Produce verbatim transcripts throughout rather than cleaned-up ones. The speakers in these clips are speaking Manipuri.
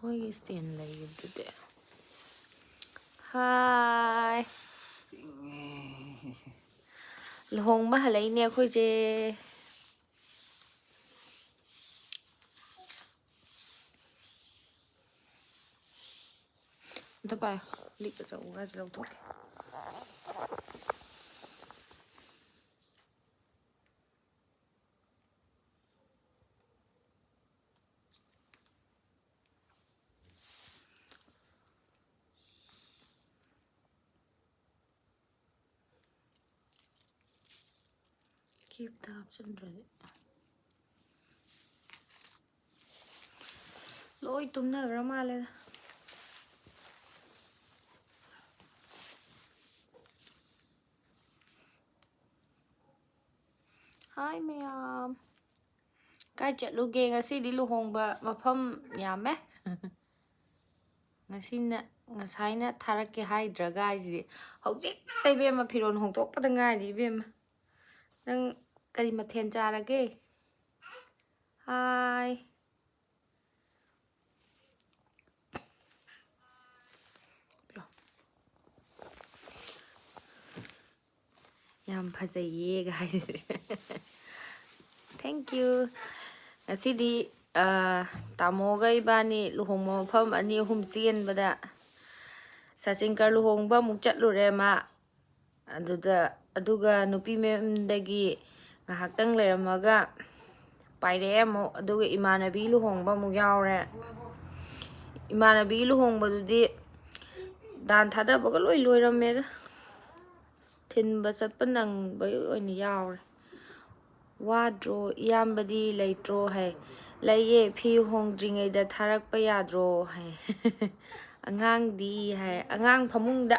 ꯃꯣꯏꯒꯤ stand ꯂꯩꯕꯗꯨꯗꯤ꯫ ꯍꯥꯏ꯫ ꯂꯨꯍꯣꯡꯕ ꯍꯜꯂꯛꯏꯅꯦ ꯑꯩꯈꯣꯏꯁꯦ꯫ ꯑꯝꯇ ꯄꯥꯏꯌꯨ꯫ ꯂꯤꯛ ꯑꯆꯧꯕꯒꯁꯦ ꯂꯧꯊꯣꯛꯀꯦ꯫ ꯀꯦꯞꯇ ꯍꯥꯞꯆꯤꯟꯗ꯭ꯔꯗꯤ꯫ ꯂꯣꯏ ꯇꯨꯝꯅꯈ꯭ꯔ ꯃꯥꯜꯂꯦꯗ꯫ ꯍꯥꯏ ꯃꯌꯥꯝ꯫ ꯀꯥꯏ ꯆꯠꯂꯨꯒꯦ? ꯉꯁꯤꯗꯤ ꯂꯨꯍꯣꯡꯕ ꯃꯐꯝ ꯌꯥꯝꯃꯦ꯫ ꯉꯁꯤꯅ, ꯉꯁꯥꯏꯅ ꯊꯥꯔꯛꯀꯦ ꯍꯥꯏꯗ꯭ꯔꯒ ꯍꯥꯏꯁꯤꯗꯤ꯫ ꯍꯧꯖꯤꯛꯇ ꯏꯕꯦꯝꯃ ꯐꯤꯔꯣꯜ ꯍꯣꯡꯗꯣꯛꯄꯗ ꯉꯥꯏꯔꯤ ꯏꯕꯦꯝꯃ꯫ ꯅꯪ ꯀꯔꯤ ꯃꯊꯦꯜ ꯆꯥꯔꯒꯦ? ꯍꯥꯏ꯫ ꯌꯥꯝ ꯐꯖꯩꯌꯦ ꯒꯥꯏꯁꯦ꯫ Thank you꯫ ꯉꯁꯤꯗꯤ, ꯑ, ꯇꯥꯃꯣꯒ ꯏꯕꯥꯅꯤ ꯂꯨꯍꯣꯡꯕ ꯃꯐꯝ ꯑꯅꯤ ꯑꯍꯨꯝ ꯆꯦꯟꯕꯗ ꯁꯆꯤꯟꯀꯔ ꯂꯨꯍꯣꯡꯕ ꯑꯃꯨꯛ ꯆꯠꯂꯨꯔꯦ ꯃꯥ꯫ ꯑꯗꯨꯗ, ꯑꯗꯨꯒ ꯅꯨꯄꯤ ꯃꯌꯨꯝꯗꯒꯤ ꯉꯥꯏꯍꯥꯛꯇꯪ ꯂꯩꯔꯝꯃꯒ ꯄꯥꯏꯔꯛꯑꯦ ꯑꯃꯨꯛ꯫ ꯑꯗꯨꯒ ꯏꯃꯥꯟꯅꯕꯤ ꯂꯨꯍꯣꯡꯕ ꯑꯃꯨꯛ ꯌꯥꯎꯔꯦ꯫ ꯏꯃꯥꯟꯅꯕꯤ ꯂꯨꯍꯣꯡꯕꯗꯨꯗꯤ ꯗꯥꯟ ꯊꯥꯗꯕꯒ ꯂꯣꯏ ꯂꯣꯏꯔꯝꯃꯦꯗ꯫ ꯊꯤꯟꯕ ꯆꯠꯄ ꯅꯪꯕꯒꯤ ꯑꯣꯏꯅ ꯌꯥꯎꯔꯦ꯫ "ꯋꯥꯗ꯭ꯔꯣ? ꯏꯌꯥꯝꯕꯗꯤ ꯂꯩꯇ꯭ꯔꯣ?" ꯍꯥꯏ꯫ "ꯂꯩꯌꯦ, ꯐꯤ ꯍꯣꯡꯗ꯭ꯔꯤꯉꯩꯗ ꯊꯥꯔꯛꯄ ꯌꯥꯗ꯭ꯔꯣ?" ꯍꯥꯏ꯫ "ꯑꯉꯥꯡꯗꯤ?" ꯍꯥꯏ꯫ "ꯑꯉꯥꯡ ꯐꯃꯨꯡꯗ꯫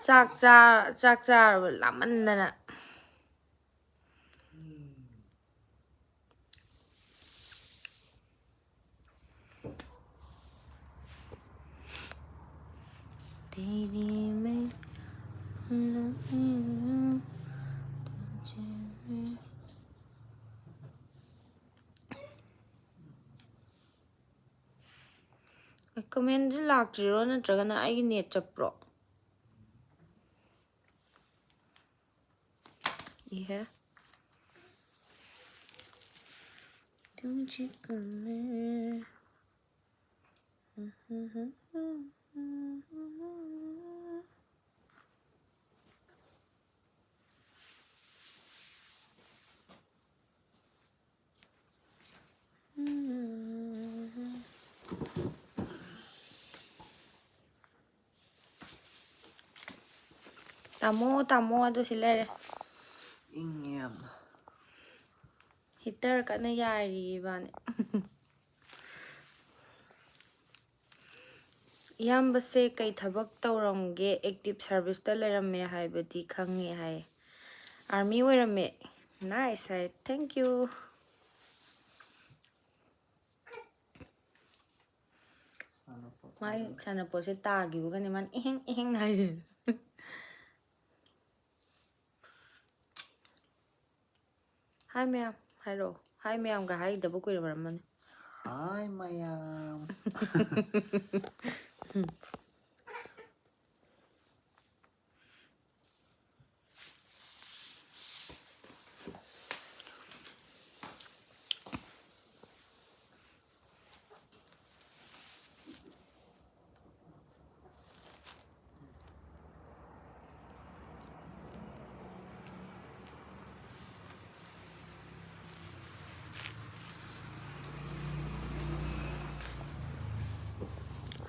ꯆꯥꯛ ꯆꯥ-, ꯆꯥꯛ ꯆꯥꯔꯕ ꯂꯥꯝꯃꯟꯗꯅ"꯫ तेरी मैं तुझे ꯀꯃꯦꯟꯁꯦ ꯂꯥꯛꯇ꯭ꯔꯤꯔꯣ, ꯅꯠꯇ꯭ꯔꯒꯅ ꯑꯩꯒꯤ ꯅꯦꯠ ꯆꯞꯄ꯭ꯔꯣ? ꯏꯍꯦ꯫ ꯑꯗꯨꯝ ꯆꯤꯛꯀꯅꯦ꯫ ꯇꯥꯃꯣ, ꯇꯥꯃꯣ, ꯑꯗꯨ ꯁꯤ ꯂꯩꯔꯦ꯫ ꯏꯪꯉꯦ ꯌꯥꯝꯅ꯫ ꯍꯤꯇꯔ ꯀꯟꯅ ꯌꯥꯏꯔꯤ ꯏꯕꯥꯅꯤ꯫ ꯏꯌꯥꯝꯕꯁꯦ ꯀꯩ ꯊꯕꯛ ꯇꯧꯔꯝꯒꯦ? ꯑꯦꯛꯇꯤꯚ ꯁꯥꯔꯚꯤꯁꯇ ꯂꯩꯔꯝꯃꯦ ꯍꯥꯏꯕꯗꯤ ꯈꯪꯉꯦ ꯍꯥꯏ꯫ ꯑꯥꯔꯃꯤ ꯑꯣꯏꯔꯝꯃꯦ꯫ ꯅꯥꯏꯁ ꯍꯥꯏ꯫ Thank you꯫ ꯃꯥꯏ ꯁꯥꯟꯅꯄꯣꯠꯁꯦ ꯇꯥꯈꯤꯕꯒꯅꯦ ꯃꯥꯅ ꯏꯍꯤꯡ ꯏꯍꯤꯡ ꯍꯥꯏꯁꯦ꯫ ꯍꯥꯏ ꯃꯌꯥꯝ ꯍꯥꯏꯔꯛꯑꯣ꯫ ꯍꯥꯏ ꯃꯌꯥꯝꯒ ꯍꯥꯏꯗꯕ ꯀꯨꯏꯔꯝꯃꯅꯤ꯫ ꯍꯥꯏ ꯃꯌꯥꯝ꯫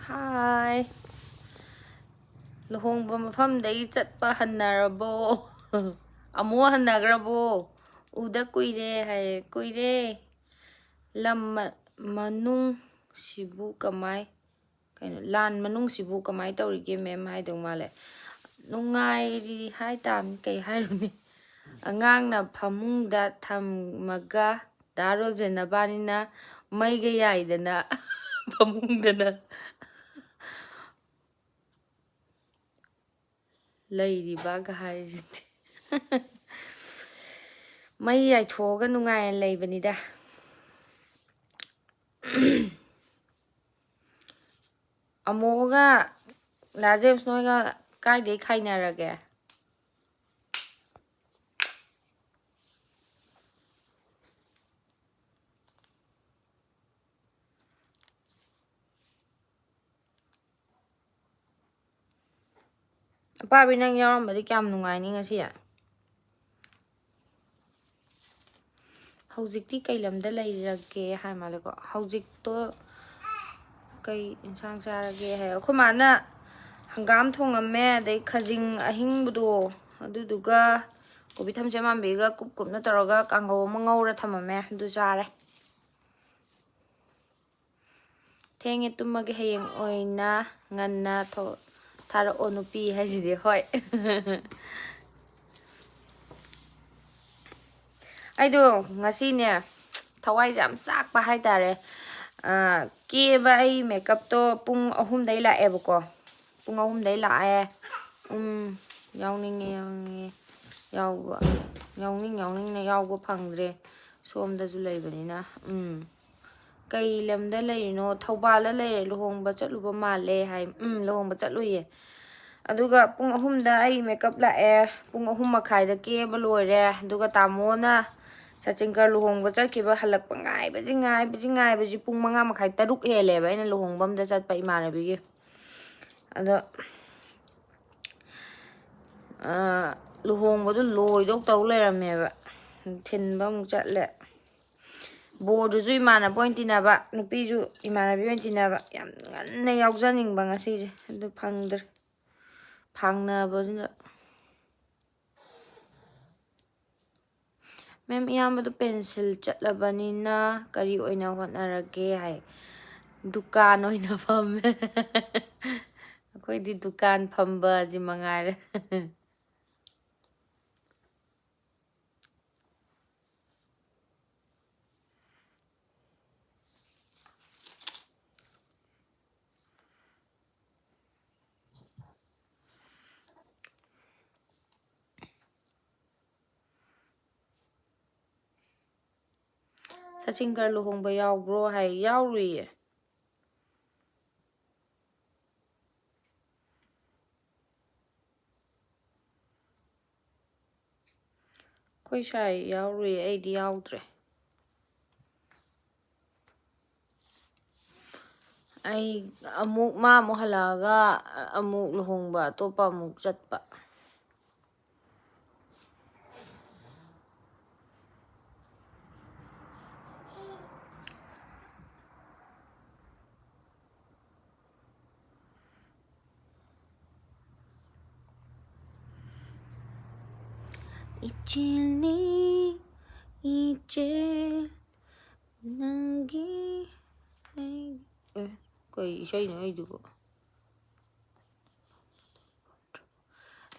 ꯍꯥꯏ꯫ ꯂꯨꯍꯣꯡꯕ ꯃꯐꯝꯗꯒꯤ ꯆꯠꯄ ꯍꯟꯅꯔꯕꯣ? ꯑꯃꯨꯛ ꯍꯟꯅꯈ꯭ꯔꯕꯣ? ꯎꯗ ꯀꯨꯏꯔꯦ ꯍꯥꯏꯌꯦ꯫ ꯀꯨꯏꯔꯦ꯫ ꯂꯝ ꯃ-, ꯃꯅꯨꯡꯁꯤꯕꯨ ꯀꯃꯥꯏ, ꯀꯩꯅꯣ, ꯂꯥꯟ ꯃꯅꯨꯡꯁꯤꯕꯨ ꯀꯃꯥꯏ ꯇꯧꯔꯤꯒꯦ ꯃꯦꯝ ꯍꯥꯏꯗꯧ ꯃꯥꯜꯂꯦ꯫ ꯅꯨꯡꯉꯥꯏꯔꯤ ꯍꯥꯏ ꯇꯥꯕꯅꯤ, ꯀꯩ ꯍꯥꯏꯔꯨꯅꯤ꯫ ꯑꯉꯥꯡꯅ ꯐꯃꯨꯡꯗ ꯊꯝꯃꯒ ꯗꯥ ꯔꯣꯖꯦꯟ ꯅꯕꯥꯅꯤꯅ ꯃꯩꯒ ꯌꯥꯏꯗꯅ ꯐꯃꯨꯡꯗꯅ ꯂꯩꯔꯤꯕꯒ ꯍꯥꯏꯔꯤꯁꯤꯗꯤ꯫ ꯃꯩ ꯌꯥꯏꯊꯣꯛꯑꯒ ꯅꯨꯡꯉꯥꯏꯅ ꯂꯩꯕꯅꯤꯗ꯫ ꯑꯃꯨꯛꯒ ꯂꯥ ꯖꯦꯝꯁ ꯅꯣꯏꯒ ꯀꯥꯏꯗꯩ ꯈꯥꯏꯅꯔꯒꯦ? ꯑꯄꯥꯕꯤ, ꯅꯪ ꯌꯥꯎꯔꯝꯕꯗꯤ ꯀꯌꯥꯝ ꯅꯨꯡꯉꯥꯏꯅꯤ ꯉꯁꯤ꯫ ꯍꯧꯖꯤꯛꯇꯤ ꯀꯩ ꯂꯝꯗ ꯂꯩꯔꯒꯦ ꯍꯥꯏ ꯃꯥꯜꯂꯦꯀꯣ꯫ ꯍꯧꯖꯤꯛꯇꯣ ꯀꯩ ꯏꯟꯁꯥꯡ ꯆꯥꯔꯒꯦ ꯍꯥꯏ, ꯑꯩꯈꯣꯏ ꯃꯥꯅ ꯍꯪꯒꯥꯝ ꯊꯣꯡꯉꯝꯃꯦ, ꯑꯗꯩ ꯈꯖꯤꯡ ꯑꯍꯤꯡꯕꯗꯣ, ꯑꯗꯨꯗꯨꯒ ꯀꯣꯕꯤ ꯊꯝꯆꯦꯠ ꯃꯥꯟꯕꯤꯒ ꯀꯨꯞ ꯀꯨꯞꯅ ꯇꯧꯔꯒ ꯀꯥꯡꯍꯧ ꯑꯃ ꯉꯧꯔ ꯊꯝꯃꯝꯃꯦ, ꯑꯗꯨ ꯆꯥꯔꯦ꯫ ꯊꯦꯡꯉꯦ, ꯇꯨꯝꯃꯒꯦ, ꯍꯌꯦꯡ ꯑꯣꯏꯅ ꯉꯟꯅ ꯊꯣ-, ꯊꯥꯔꯛꯑꯣ ꯅꯨꯄꯤ ꯍꯥꯏꯁꯤꯗꯤ꯫ ꯍꯣꯏ꯫ ꯑꯩꯗꯣ ꯉꯁꯤꯅꯦ, ꯊꯋꯥꯏꯁꯦ ꯌꯥꯝ ꯆꯥꯛꯄ ꯍꯥꯏꯇꯥꯔꯦ꯫ ꯑ, ꯀꯦꯕ ꯑꯩ makeupꯇꯣ ꯄꯨꯡ ꯑꯍꯨꯝꯗꯩ ꯂꯥꯛꯑꯦꯕꯀꯣ꯫ ꯄꯨꯡ ꯑꯍꯨꯝꯗꯩ ꯂꯥꯛꯑꯦ꯫ ꯎꯝ, ꯌꯥꯎꯅꯤꯡꯉꯦ, ꯌꯥꯎꯅꯤꯡꯉꯦ꯫ ꯌꯥꯎꯕ, ꯌꯥꯎꯅꯤꯡ ꯌꯥꯎꯅꯤꯡꯅ ꯌꯥꯎꯕ ꯐꯪꯗ꯭ꯔꯦ꯫ ꯁꯣꯝꯗꯁꯨ ꯂꯩꯕꯅꯤꯅ꯫ ꯎꯝ꯫ "ꯀꯩ ꯂꯝꯗ ꯂꯩꯔꯤꯅꯣ?" "ꯊꯧꯕꯥꯜꯗ ꯂꯩꯔꯦ, ꯂꯨꯍꯣꯡꯕ ꯆꯠꯂꯨꯕ ꯃꯥꯜꯂꯦ" ꯍꯥꯏ꯫ ꯎꯝ, ꯂꯨꯍꯣꯡꯕ ꯆꯠꯂꯨꯏꯌꯦ꯫ ꯑꯗꯨꯒ ꯄꯨꯡ ꯑꯍꯨꯝꯗ ꯑꯩ makeup ꯂꯥꯛꯑꯦ꯫ ꯄꯨꯡ ꯑꯍꯨꯝ ꯃꯈꯥꯏꯗ ꯀꯦꯕ ꯂꯣꯏꯔꯦ꯫ ꯑꯗꯨꯒ ꯇꯥꯃꯣꯅ ꯁꯆꯤꯟꯀꯔ ꯂꯨꯍꯣꯡꯕ ꯆꯠꯈꯤꯕ ꯍꯜꯂꯛꯄ ꯉꯥꯏꯕꯁꯤ, ꯉꯥꯏꯕꯁꯤ, ꯉꯥꯏꯕꯁꯤ ꯄꯨꯡ ꯃꯉꯥ ꯃꯈꯥꯏ, ꯇꯔꯨꯛ ꯍꯦꯜꯂꯦꯕ ꯑꯩꯅ ꯂꯨꯍꯣꯡꯕ ꯑꯝꯗ ꯆꯠꯄ ꯏꯃꯥꯟꯅꯕꯤꯒꯤ꯫ ꯑꯗꯣ, ꯑ, ꯂꯨꯍꯣꯡꯕꯗꯣ ꯂꯣꯏꯗꯧ ꯇꯧ ꯂꯩꯔꯝꯃꯦꯕ꯫ ꯊꯤꯟꯕ ꯑꯃꯨꯛ ꯆꯠꯂꯦ꯫ ꯕꯣꯔꯗꯨꯁꯨ ꯏꯃꯥꯟꯅꯕ ꯑꯣꯏꯅ ꯇꯤꯟꯅꯕ, ꯅꯨꯄꯤꯁꯨ ꯏꯃꯥꯟꯅꯕꯤ ꯑꯣꯏꯅ ꯇꯤꯟꯅꯕ꯫ ꯌꯥꯝ ꯉꯟꯅ ꯌꯥꯎꯖꯅꯤꯡꯕ ꯉꯁꯤꯁꯦ, ꯑꯗꯨ ꯐꯪꯗ꯭ꯔꯦ꯫ ꯐꯥꯡꯅꯕꯁꯤꯅ꯫ "ꯃꯦꯝ, ꯏꯌꯥꯝꯕꯗꯣ ꯄꯦꯟꯁꯤꯜ ꯆꯠꯂꯕꯅꯤꯅ ꯀꯔꯤ ꯑꯣꯏꯅ ꯍꯣꯠꯅꯔꯒꯦ?" ꯍꯥꯏ꯫ "ꯗꯨꯀꯥꯟ ꯑꯣꯏꯅ ꯐꯝꯃꯦ꯫" ꯑꯩꯈꯣꯏꯗꯤ ꯗꯨꯀꯥꯟ ꯐꯝꯕ ꯑꯁꯤ ꯃꯉꯥꯏꯔꯦ꯫ "ꯁꯆꯤꯟꯒꯔ ꯂꯨꯍꯣꯡꯕ ꯌꯥꯎꯕ꯭ꯔꯣ?" ꯍꯥꯏ꯫ "ꯌꯥꯎꯔꯨꯏꯌꯦ꯫" ꯑꯩꯈꯣꯏ ꯁꯥꯏ ꯌꯥꯎꯔꯨꯏ, ꯑꯩꯗꯤ ꯌꯥꯎꯗ꯭ꯔꯦ꯫ ꯑꯩ ꯑꯃꯨꯛ, ꯃꯥ ꯑꯃꯨꯛ ꯍꯜꯂꯛꯑꯒ ꯑꯃꯨꯛ ꯂꯨꯍꯣꯡꯕ ꯑꯇꯣꯞꯄ ꯑꯃꯨꯛ ꯆꯠꯄ꯫ ꯏꯆꯦꯜꯅꯤ, ꯏꯆꯦꯜ, ꯅꯪꯒꯤ, ꯑꯩꯒꯤ, ꯑꯦ, ꯀꯩ ꯏꯁꯩꯅꯣ ꯑꯩꯗꯨꯕꯣ?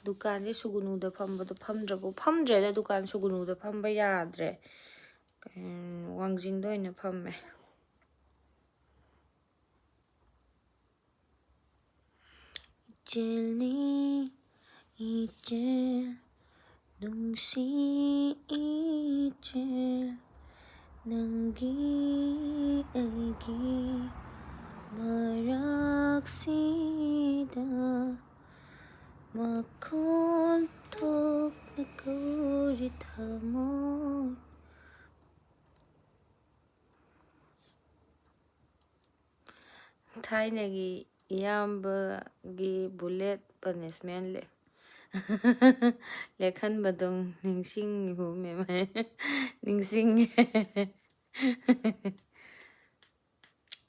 ꯗꯨꯀꯥꯟꯁꯦ ꯁꯨꯒꯨꯅꯨꯗ ꯐꯝꯕꯗꯣ ꯐꯝꯗ꯭ꯔꯕꯣ? ꯐꯝꯗ꯭ꯔꯦꯗ, ꯗꯨꯀꯥꯟ ꯁꯨꯒꯨꯅꯨꯗ ꯐꯝꯕ ꯌꯥꯗ꯭ꯔꯦ꯫ ꯀꯩꯅꯣ, ꯋꯥꯡꯖꯤꯡꯗ ꯑꯣꯏꯅ ꯐꯝꯃꯦ꯫ ꯏꯆꯦꯜꯅꯤ, ꯏꯆꯦꯜ, ꯅꯨꯡꯁꯤ ꯏꯆꯦꯜ, ꯅꯪꯒꯤ ꯑꯩꯒꯤ ꯃꯔꯛꯁꯤꯗ ꯃꯈꯣꯜ ꯊꯣꯛꯅ ꯀꯧꯔꯤ ꯊꯃꯣꯏ꯫ ꯊꯥꯏꯅꯒꯤ ꯏꯌꯥꯝꯕꯒꯤ bullet punishment ꯂꯦ-, ꯂꯦꯛꯍꯟꯕꯗꯣ ꯅꯤꯡꯁꯤꯡꯉꯤꯕꯣ, ꯃꯦꯝ? ꯅꯤꯡꯁꯤꯡꯉꯦ꯫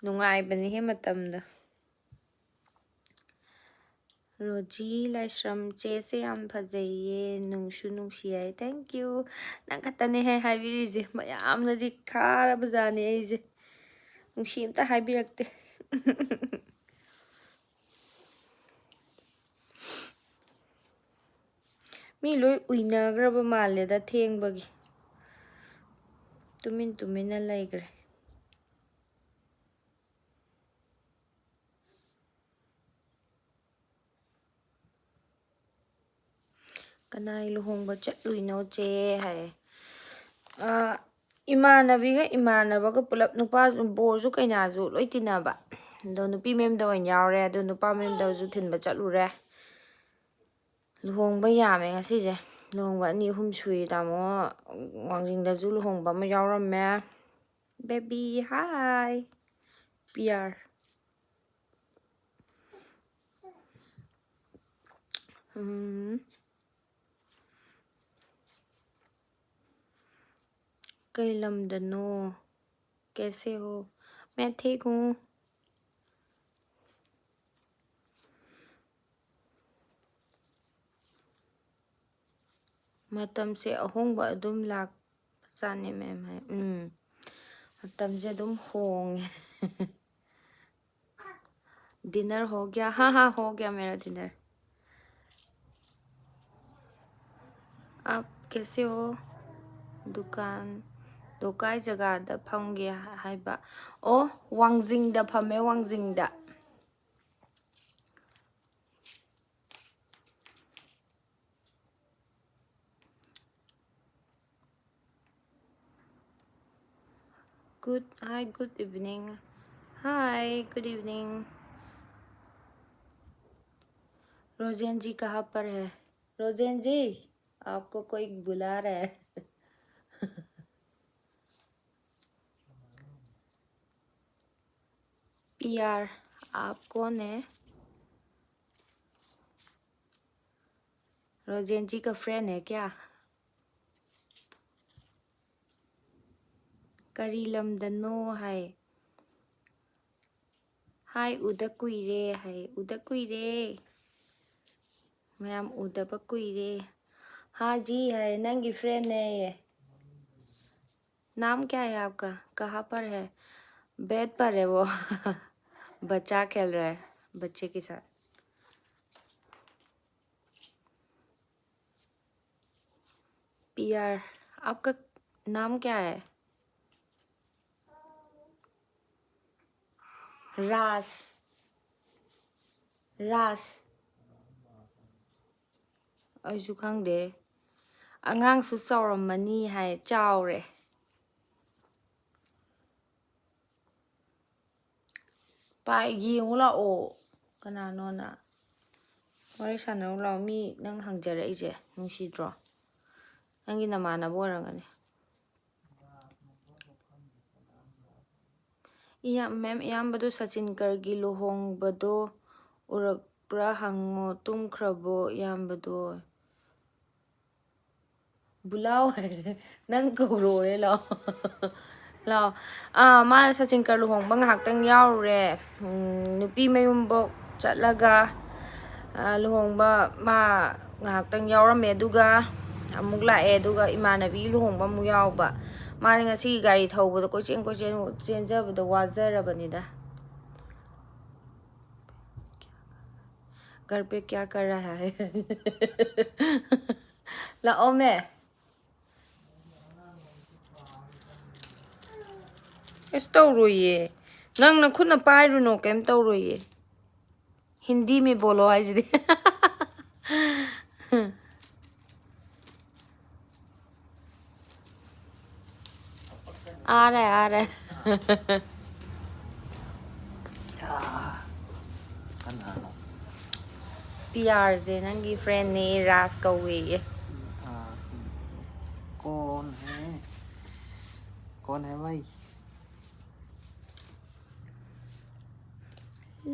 ꯅꯨꯡꯉꯥꯏꯕꯅꯤꯍꯦ ꯃꯇꯝꯗꯣ꯫ ꯔꯣꯖꯤ ꯂꯥꯏꯁ꯭ꯔꯝ, ꯆꯦꯁꯦ ꯌꯥꯝ ꯐꯖꯩꯌꯦ, ꯅꯨꯡꯁꯨ ꯅꯨꯡꯁꯤ ꯍꯥꯏ꯫ Thank you꯫ ꯅꯪ ꯈꯛꯇꯅꯦꯍꯦ ꯍꯥꯏꯕꯤꯔꯤꯁꯦ, ꯃꯌꯥꯝꯅꯗꯤ ꯈꯥꯔꯕꯖꯥꯠꯅꯦ ꯑꯩꯁꯦ꯫ ꯅꯨꯡꯁꯤ ꯑꯝꯇ ꯍꯥꯏꯕꯤꯔꯛꯇꯦ꯫ ꯃꯤ ꯂꯣꯏ ꯎꯏꯅꯈ꯭ꯔꯕ ꯃꯥꯜꯂꯦꯗ ꯊꯦꯡꯕꯒꯤ꯫ ꯇꯨꯃꯤꯟ ꯇꯨꯃꯤꯟꯅ ꯂꯩꯈ꯭ꯔꯦ꯫ "ꯀꯅꯥꯏ ꯂꯨꯍꯣꯡꯕ ꯆꯠꯂꯨꯏꯅꯣ, ꯆꯦ?" ꯍꯥꯏꯌꯦ꯫ ꯑꯥ, ꯏꯃꯥꯟꯅꯕꯤꯒ ꯏꯃꯥꯟꯅꯕꯒ ꯄꯨꯂꯞ, ꯅꯨꯄꯥ ꯕꯣꯔꯁꯨ ꯀꯩꯅꯥꯁꯨ ꯂꯣꯏ ꯇꯤꯟꯅꯕ꯫ ꯑꯗꯣ ꯅꯨꯄꯤ ꯃꯌꯨꯝꯗ ꯑꯣꯏꯅ ꯌꯥꯎꯔꯦ, ꯑꯗꯣ ꯅꯨꯄꯥ ꯃꯌꯨꯝꯗꯁꯨ ꯊꯤꯟꯕ ꯆꯠꯂꯨꯔꯦ꯫ ꯂꯨꯍꯣꯡꯕ ꯌꯥꯝꯃꯦ ꯉꯁꯤꯁꯦ꯫ ꯂꯨꯍꯣꯡꯕ ꯑꯅꯤ ꯑꯍꯨꯝ ꯁꯨꯏ ꯇꯥꯃꯣ꯫ ꯋꯥꯡꯖꯤꯡꯗꯁꯨ ꯂꯨꯍꯣꯡꯕ ꯑꯃ ꯌꯥꯎꯔꯝꯃꯦ꯫ Baby, hi. P R. ꯎꯝ꯫ ꯀꯩ ꯂꯝꯗꯅꯣ? कैसे हो? मैं ठीक हूँ. ꯃꯇꯝꯁꯦ ꯑꯍꯣꯡꯕ ꯑꯗꯨꯝ ꯂꯥꯛꯄꯖꯥꯠꯅꯦ, ꯃꯦꯝ ꯍꯥꯏ꯫ ꯎꯝ, ꯃꯇꯝꯁꯦ ꯑꯗꯨꯝ ꯍꯣꯡꯉꯦ꯫ Dinner हो गया? हाँ, हाँ, हो गया मेरा dinner. आप कैसे हो? दुकान, ꯗꯣ ꯀꯥꯏ ꯖꯒꯥꯗ ꯐꯝꯒꯦ ꯍꯥꯏꯕ? ꯑꯣ, ꯋꯥꯡꯖꯤꯡꯗ ꯐꯝꯃꯦ, ꯋꯥꯡꯖꯤꯡꯗ. Good, hi, good evening. Hi, good evening. Rojen ji कहाँ पर है? रोजेन जी, आपको कोई बुला रहा है. P R, आप कौन है? रोजेन जी का friend है क्या? ꯀꯔꯤ ꯂꯝꯗꯅꯣ ꯍꯥꯏ꯫ Hi, ꯎꯗ ꯀꯨꯏꯔꯦ ꯍꯥꯏ꯫ ꯎꯗ ꯀꯨꯏꯔꯦ꯫ ꯃꯌꯥꯝ ꯎꯗꯕ ꯀꯨꯏꯔꯦ꯫ हाँ जी ꯍꯥꯏ, ꯅꯪꯒꯤ friend ꯅꯦ꯫ नाम क्या है आपका? कहाँ पर है? Bed पर है वो। बच्चा खेल रहा है बच्चे के साथ। P R, आपका नाम क्या है? रास। रास꯫ ꯑꯩꯁꯨ ꯈꯪꯗꯦ꯫ ꯑꯉꯥꯡꯁꯨ ꯆꯥꯎꯔꯝꯃꯅꯤ ꯍꯥꯏ꯫ ꯆꯥꯎꯔꯦ꯫ ꯄꯥꯏ, ꯌꯦꯡꯉꯨ ꯂꯥꯛꯑꯣ꯫ ꯀꯅꯥꯅꯣꯅ ꯋꯥꯔꯤ ꯁꯥꯟꯅꯔꯨ ꯂꯥꯛꯑꯣ꯫ ꯃꯤ ꯅꯪ ꯍꯪꯖꯔꯛꯏꯁꯦ ꯅꯨꯡꯁꯤꯗ꯭ꯔꯣ? ꯅꯪꯒꯤ ꯅꯃꯥꯟꯅꯕ ꯑꯣꯏꯔꯝꯒꯅꯤ꯫ ꯏꯌꯥ-, ꯃꯦꯝ, ꯏꯌꯥꯝꯕꯗꯣ ꯁꯆꯤꯟꯀꯔꯒꯤ ꯂꯨꯍꯣꯡꯕꯗꯣ ꯎꯔꯛꯄ꯭ꯔꯥ ꯍꯪꯉꯣ, ꯇꯨꯝꯈ꯭ꯔꯕꯣ ꯏꯌꯥꯝꯕꯗꯣ? ꯕꯨꯂꯥꯎ ꯍꯥꯏꯔꯦ, ꯅꯪ ꯀꯧꯔꯛꯑꯣꯌꯦ, ꯂꯥꯛꯑꯣ꯫ ꯂꯥꯛꯑꯣ꯫ ꯑꯥ, ꯃꯥ ꯁꯆꯤꯟꯀꯔ ꯂꯨꯍꯣꯡꯕ ꯉꯥꯏꯍꯥꯛꯇꯪ ꯌꯥꯎꯔꯨꯔꯦ꯫ ꯎꯝ, ꯅꯨꯄꯤ ꯃꯌꯨꯝꯕꯣꯛ ꯆꯠꯂꯒ, ꯑꯥ, ꯂꯨꯍꯣꯡꯕ ꯃꯥ ꯉꯥꯏꯍꯥꯛꯇꯪ ꯌꯥꯎꯔꯝꯃꯦ, ꯑꯗꯨꯒ ꯑꯃꯨꯛ ꯂꯥꯛꯑꯦ, ꯑꯗꯨꯒ ꯏꯃꯥꯟꯅꯕꯤꯒꯤ ꯂꯨꯍꯣꯡꯕ ꯑꯃꯨꯛ ꯌꯥꯎꯕ꯫ ꯃꯥꯗꯤ ꯉꯁꯤꯒꯤ ꯒꯥꯔꯤ ꯊꯧꯕꯗ ꯀꯣꯏꯆꯦꯟ ꯀꯣꯏꯆꯦꯟ ꯆꯦꯟꯖꯕꯗ ꯋꯥꯖꯔꯕꯅꯤꯗ꯫ घर पे क्या कर रहा है? ꯂꯥꯛꯑꯣꯃꯦ꯫ ꯀꯩꯁꯨ ꯇꯧꯔꯣꯏꯌꯦ꯫ ꯅꯪ ꯅꯈꯨꯠꯅ ꯄꯥꯏꯔꯨꯅꯣ, ꯀꯩꯝ ꯇꯧꯔꯣꯏꯌꯦ꯫ ꯍꯤꯟꯗꯤ ꯃꯤ ꯕꯣꯂꯣ ꯍꯥꯏꯁꯤꯗꯤ꯫ ꯑꯥꯔꯦ, ꯑꯥꯔꯦ꯫ ꯀꯅꯥꯅꯣ? ꯄꯤ ꯑꯥꯔꯁꯦ ꯅꯪꯒꯤ ꯐ꯭ꯔꯦꯟꯅꯦ, ꯔꯥꯖ ꯀꯧꯋꯦꯌꯦ꯫ ꯀꯣꯟ ꯍꯦ? ꯀꯣꯟ ꯍꯦ ꯚꯥꯏ?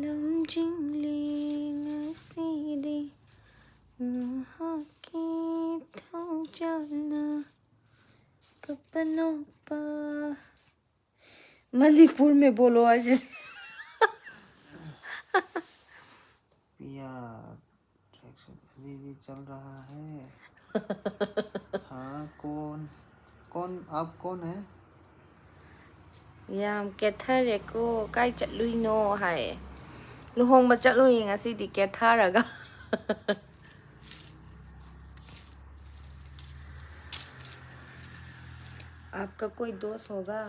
ꯂꯝꯖꯤꯡꯂꯦ ꯉꯁꯤꯗꯤ ꯃꯍꯥꯛꯀꯤ ꯊꯧꯖꯥꯜꯅ ꯀꯞꯄ ꯅꯣꯛꯄ꯫ ꯃꯅꯤꯄꯨꯔ ꯃꯦ ꯕꯣꯂꯣ ꯍꯥꯏꯁꯦ꯫ ꯄꯤ ꯑꯥꯔ, ट्रैक सूट अभी भी चल रहा है। हाँ, कौन, कौन, आप कौन है? ꯌꯥꯝ ꯀꯦꯊꯔꯦꯀꯣ, ꯀꯥꯏ ꯆꯠꯂꯨꯏꯅꯣ ꯍꯥꯏ꯫ ꯂꯨꯍꯣꯡꯕ ꯆꯠꯂꯨꯏ ꯉꯁꯤꯗꯤ ꯀꯦꯊꯔꯒ꯫ आपका कोई दोस्त होगा?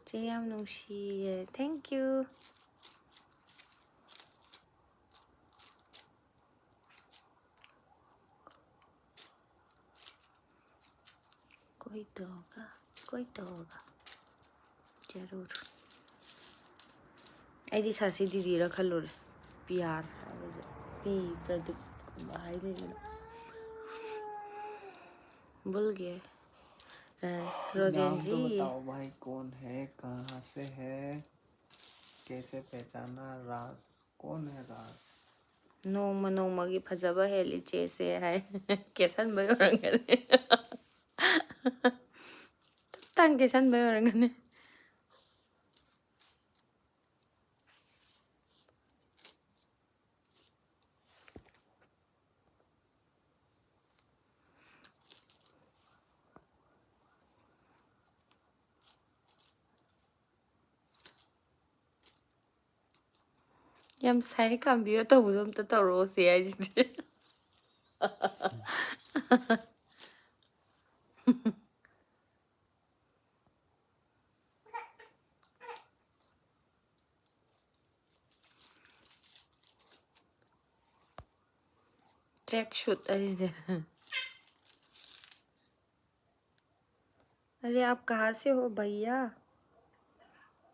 ꯆꯦ ꯌꯥꯝ ꯅꯨꯡꯁꯤꯌꯦ꯫ Thank you. कोई तो होगा, कोई तो होगा, जरूर। ꯑꯩꯗꯤ ꯁꯥꯁꯤ ꯗꯤꯗꯤꯔ ꯈꯜꯂꯨꯔꯦ, ꯄꯤ ꯑꯥꯔ ꯍꯥꯏꯕꯁꯦ꯫ ꯃꯤ ꯄ꯭ꯔꯗꯤꯞꯀꯨꯝꯕ ꯍꯥꯏꯗꯣꯏꯅꯦ꯫ ꯕꯨꯜꯒꯦ꯫ ꯑ, ꯔꯣꯖꯦꯟꯖꯤ꯫ नाम तो बताओ भाई, कौन है, कहाँ से है, कैसे पहचाना राज, कौन है राज? ꯅꯣꯡꯃ ꯅꯣꯡꯃꯒꯤ ꯐꯖꯕ ꯍꯦꯜꯂꯤ ꯆꯦꯁꯦ ꯍꯥꯏ꯫ ꯀꯦꯁꯟꯕꯩ ꯑꯣꯏꯔꯝꯒꯅꯤ꯫ ꯇꯞ ꯇꯥꯡ ꯀꯦꯁꯟꯕꯩ ꯑꯣꯏꯔꯝꯒꯅꯤ꯫ ꯌꯥꯝ ꯁꯥꯏ ꯀꯥꯝꯕꯤꯌꯣ ꯇꯧꯕꯗꯣ ꯑꯝꯇ ꯇꯧꯔꯛꯑꯣ ꯁꯤ ꯍꯥꯏꯁꯤꯗꯤ꯫ Track suit ꯍꯥꯏꯁꯤꯗꯤ꯫ अरे आप कहाँ से हो भैया?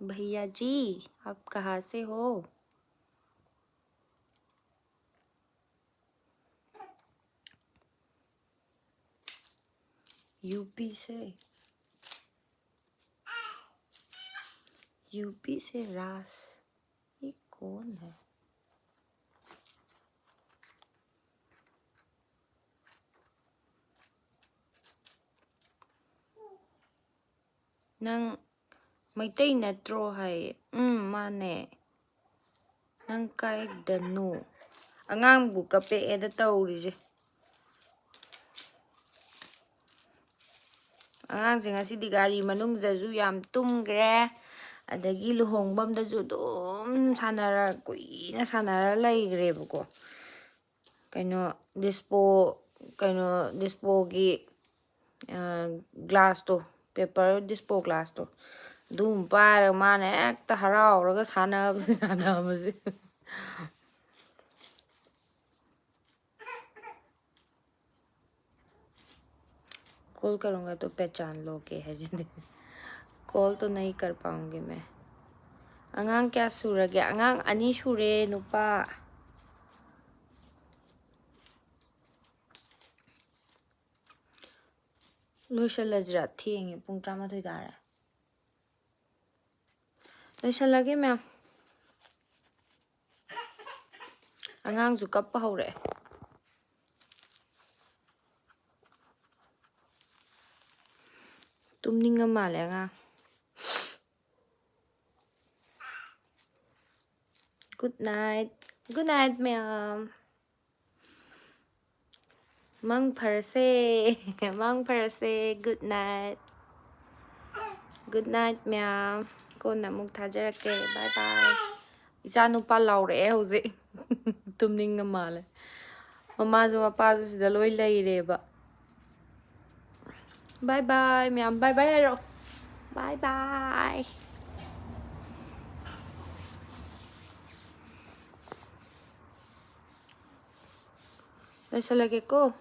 भैया जी, आप कहाँ से हो? यूपी से। यूपी से रास। ये कौन है? ꯅꯪ ꯃꯩꯇꯩ ꯅꯠꯇ꯭ꯔꯣ ꯍꯥꯏꯌꯦ꯫ ꯎꯝ, ꯃꯥꯅꯦ꯫ ꯅꯪ ꯀꯥꯏꯗꯅꯣ? ꯑꯉꯥꯡꯕꯨ ꯀꯞꯄꯛꯑꯦꯗ ꯇꯧꯔꯤꯁꯦ꯫ ꯑꯉꯥꯡꯁꯦ ꯉꯁꯤꯗꯤ ꯒꯥꯔꯤ ꯃꯅꯨꯡꯗꯁꯨ ꯌꯥꯝ ꯇꯨꯝꯈ꯭ꯔꯦ, ꯑꯗꯒꯤ ꯂꯨꯍꯣꯡꯐꯝꯗꯁꯨ ꯑꯗꯨꯝ ꯁꯥꯟꯅꯔ, ꯀꯨꯏꯅ ꯁꯥꯟꯅꯔ ꯂꯩꯈ꯭ꯔꯦꯕꯀꯣ꯫ ꯀꯩꯅꯣ, ꯗꯤꯁꯄꯣ, ꯀꯩꯅꯣ, ꯗꯤꯁꯄꯣꯒꯤ, ꯑ, ꯒ꯭ꯂꯥꯁꯇꯣ, ꯄꯦꯄꯔ ꯗꯤꯁꯄꯣ ꯒ꯭ꯂꯥꯁꯇꯣ, ꯑꯗꯨꯝ ꯄꯥꯏꯔꯒ ꯃꯥꯅ ꯍꯦꯛꯇ ꯍꯔꯥꯎꯔꯒ ꯁꯥꯟꯅꯕꯁꯤ, ꯁꯥꯟꯅꯕꯁꯤ꯫ कॉल करूँगा तो पहचान लोगे ꯍꯥꯏꯁꯤꯗꯤ꯫ कॉल तो नहीं कर पाऊँगी मैं। ꯑꯉꯥꯡ ꯀꯌꯥ ꯁꯨꯔꯒꯦ? ꯑꯉꯥꯡ ꯑꯅꯤ ꯁꯨꯔꯦ, ꯅꯨꯄꯥ꯫ ꯂꯣꯏꯁꯤꯜꯂꯁꯤꯔꯥ? ꯊꯦꯡꯉꯦ, ꯄꯨꯡ ꯇꯔꯥꯃꯥꯊꯣꯏ ꯇꯥꯔꯦ꯫ ꯂꯣꯏꯁꯤꯜꯂꯒꯦ ꯃꯌꯥꯝ꯫ ꯑꯉꯥꯡꯁꯨ ꯀꯞꯄ ꯍꯧꯔꯛꯑꯦ꯫ ꯇꯨꯝꯅꯤꯡꯉ ꯃꯥꯜꯂꯦ ꯑꯉꯥꯡ꯫ Good night. Good night ꯃꯌꯥꯝ꯫ ꯃꯪ ꯐꯔꯁꯦ꯫ ꯃꯪ ꯐꯔꯁꯦ꯫ Good night. Good night ꯃꯌꯥꯝ꯫ ꯀꯣꯟꯅ ꯑꯃꯨꯛ ꯊꯥꯖꯔꯛꯀꯦ꯫ Bye bye. ꯏꯆꯥ ꯅꯨꯄꯥ ꯂꯥꯎꯔꯛꯑꯦ ꯍꯧꯖꯤꯛ꯫ ꯇꯨꯝꯅꯤꯡꯉ ꯃꯥꯜꯂꯦ꯫ ꯃꯃꯥꯁꯨ ꯃꯄꯥꯁꯨ ꯁꯤꯗ ꯂꯣꯏ ꯂꯩꯔꯦꯕ꯫ Bye bye ꯃꯌꯥꯝ꯫ Bye bye ꯍꯥꯏꯔꯛꯑꯣ꯫ Bye bye. ꯂꯣꯏꯁꯤꯜꯂꯒꯦꯀꯣ꯫